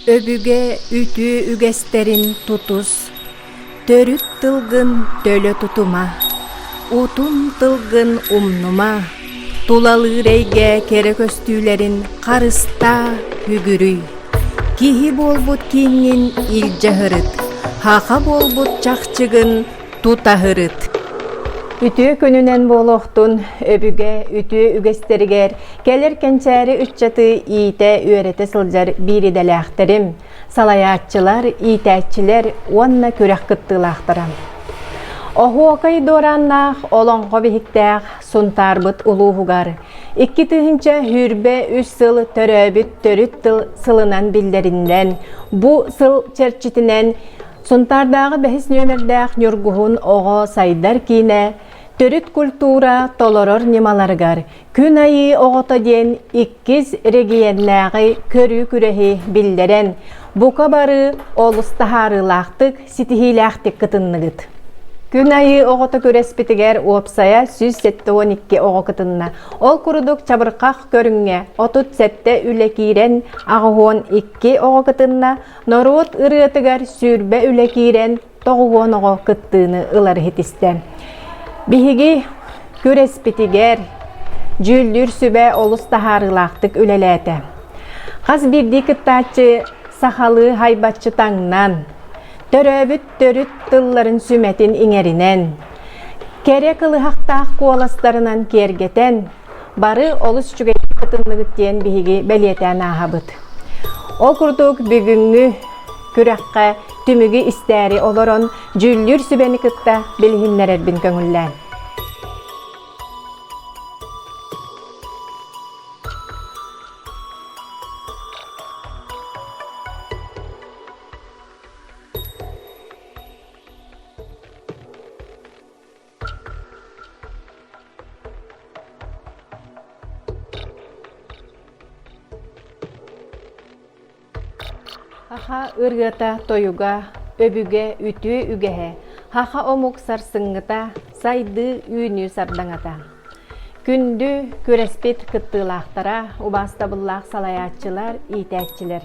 Өбүгэ үтүө үгэстэрин тутус, төрүт тылгын төлө тутума, утум тылгын умнума, тулалыыр эйгэ кэрэ көстүүлэрин харыстаа, үгүрүй. Киһи буолбут кииҥҥин илдьэ сырыт, һаха буолбут чахчыгын тутаһырыт. Үтүө күнүнэн буолуохтун өбүгэ үтүө үгэстэригэр кэлэр кэнчээри ыччаты иитэ-үөрэтэ сылдьар биир идэлээхтэрим, салайааччылар, иитээччилэр уонна күрэх кыттыылаахтара. Оһуокай дуорааннаах олоҥхо биһиктээх Сунтаарбыт улууһугар 2023 сыл төрөөбүт төрүт тыл сылынан биллэриннэн, бу сыл чэрчитинэн Сунтаардааҕы бэһис нүөмэрдээх Ньургуһун оҕо сайдар киинэ төрүт культура толорор ньымаларыгар Күн айыы оҕото диэн иккис региэннээҕи көрүү күрэһи биллэрэн, бука бары олус таһаарыылаахтык, ситиһиилээхтик кытынныгыт. Күн айыы оҕото күрэспитигэр уопсайа 172 оҕо кытынна. Ол курдук чабырҕах көрүҥҥэ 37 үлэ киирэн, 82 оҕо кытынна, Норуот ырыатыгар 20 үлэ киирэн, 90 оҕо кыттыыны ылар иһитистэ. Биһиги күрэспитигэр дьүүллүүр сүбэ олус таһаарыылаахтык үлэлээтэ. Хас биирдии кыттааччы сахалыы хайбаччы таҥнан, төрөөбүт төрүт тылларын сүмэтин иҥэринэн, кэрэ кылыһахтаах куоластарынан киэргэтэн, Бары олус үчүгэйдик кытынныгыт диэн биһиги бэлиэтээн ааһабыт. Ол курдук бүгүҥҥү күрэххэ түмүгү истээри олорон дьүүллүүр сүбэни кытта билиһиннэрэрбин көҥүллээн. Саха ырыата-тойуга, өбүгэ үтүө үгэһэ, саха омук сарсыҥҥыта, сайдыы үүнүү сардаҥата. Күндү күрэспит кыттыылаахтара, убаастабыллаах салайааччылар, иитээччилэр.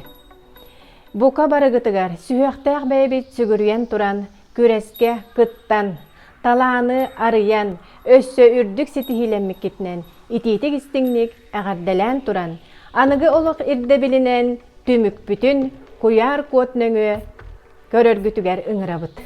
Бука барыгытыгар сүһүөхтээх бэйэбит сүгүрүйэн туран, күрэскэ кыттан, талааны арыйан, өссө үрдүк ситиһиилэммиккитинэн итиитик-истиҥник эҕэрдэлээн туран, аныгы олох ирдэбилинэн түмүкпүтүн куйаар код нөҥүө көрөргүтүгэр ыҥырабыт.